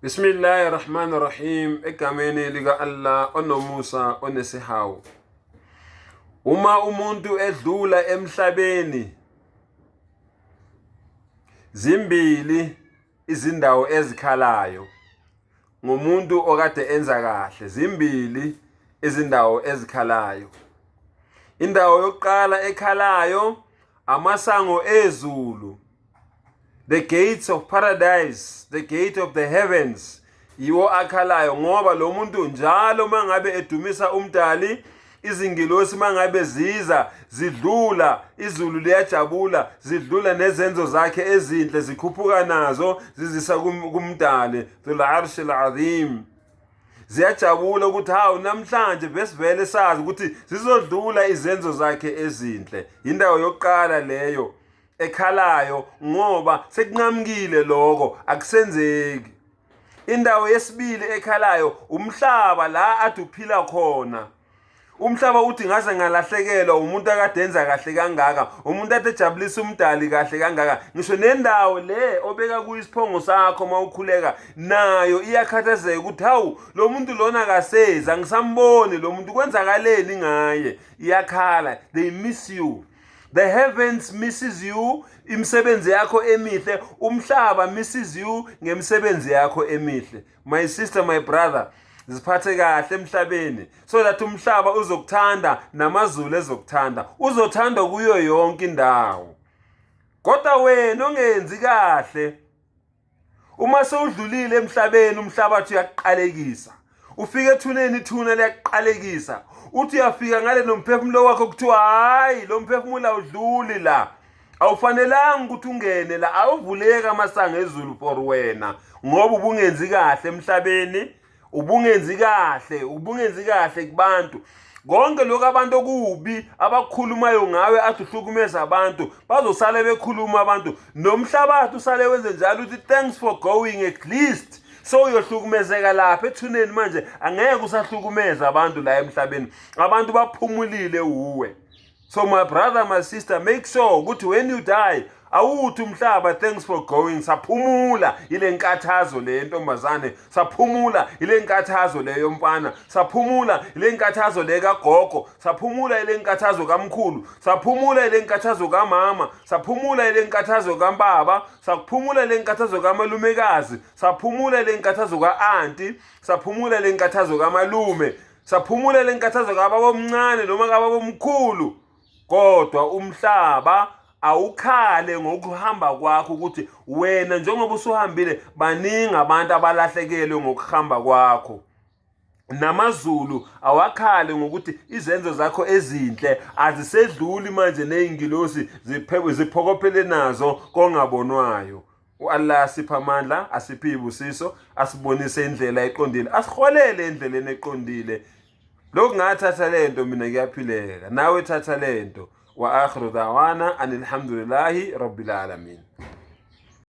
Bismillahi Rahman Rahim, egameni lika Allah onomusa onesihawu. Uma umuntu edlula emhlabeni, zimbili izindawo ezikhalayo ngomuntu okade enza kahle. Zimbili izindawo ezikhalayo. Indawo yokuqala ekhalayo amasango ezulu, the gates of paradise, the gate of the heavens, yiwo akhalayo, ngoba lo muntu njalo mangabe edumisa umdali, izingilosi mangabe ziza zidlula, izulu liyajabula, zidlula nezenzo zakhe ezinhle, zikhuphuka nazo zizisa kumdali dhul arsh alazim. Ziyajabula ukuthi hawu, namhlanje besivele sazi ukuthi zizodlula izenzo zakhe ezinhle. Indawo yokuqala leyo ekhalayo, ngoba sekunqamukile lokho, akusenzeki. Indawo yesibili ekhalayo umhlaba la ade uphila khona. Umhlaba uthi ngaze ngalahlekelwa umuntu akade enza kahle kangaka, umuntu ade ejabulisa umdali kahle kangaka. Ngisho nendawo le obeka kuyo isiphongo sakho uma ukhuleka nayo iyakhathazeka ukuthi hawu, lo muntu lona akasezi, angisamboni lo muntu, kwenzakaleni ngaye? Iyakhala, they miss you. The heavens misses you, imisebenzi yakho emihle. Umhlaba misses you ngemisebenzi yakho emihle. My sister, my brother, ziphathe kahle emhlabeni so that umhlaba uzokuthanda namazulu ezokuthanda, uzothandwa kuyo yonke indawo. Kodwa wena ongenzi kahle, uma sewudlulile emhlabeni, umhlabathi uyakuqalekisa. Ufika ethuneni, ithuna liyakuqalekisa. Uthi uyafika ngale nomphefumulo wakho, kuthiwa hhayi, lo mphefumulo awudluli la, awufanelanga ukuthi ungene la, awuvuleki amasango ezulu for wena, ngoba ubungenzi kahle emhlabeni, ubungenzi kahle, ubungenzi kahle kubantu. Konke lokhu abantu okubi abakhulumayo ngawe, athi uhlukumeza abantu, bazosale bekhuluma abantu, nomhlabathi usale wenze njalo, uthi thanks for going, at least so uyohlukumezeka lapha ethuneni. Manje angeke usahlukumeza abantu la emhlabeni, abantu baphumulile uwe. So my brother, my sister, make sure ukuthi when you die awuthi umhlaba thanks for going, saphumula ile nkathazo le ntombazane, saphumula ile nkathazo le yomfana, saphumula ile nkathazo le kagogo, saphumula ile nkathazo kamkhulu, saphumula ile nkathazo kamama, saphumula ile nkathazo kababa, saphumula ile nkathazo kamalumekazi, saphumula ile nkathazo ka-anti, saphumula ile nkathazo kamalume, saphumula le nkathazo kababa omncane noma kababa omkhulu. Kodwa umhlaba awukhale ngokuhamba kwakho, ukuthi wena njengoba usuhambile, baningi abantu abalahlekelwe ngokuhamba kwakho. Namazulu awakhale ngokuthi izenzo zakho ezinhle azisedluli manje, ney'ngilosi ziphokophele nazo kongabonwayo. U-Allah asiphe amandla, asiphe izibusiso, asibonise indlela eqondile, asiholele endleleni eqondile. Lokhu ngathatha lento mina, kuyaphileka, nawe thatha lento. Wa akhiru dawana anilhamdulillahi rabbil alamin.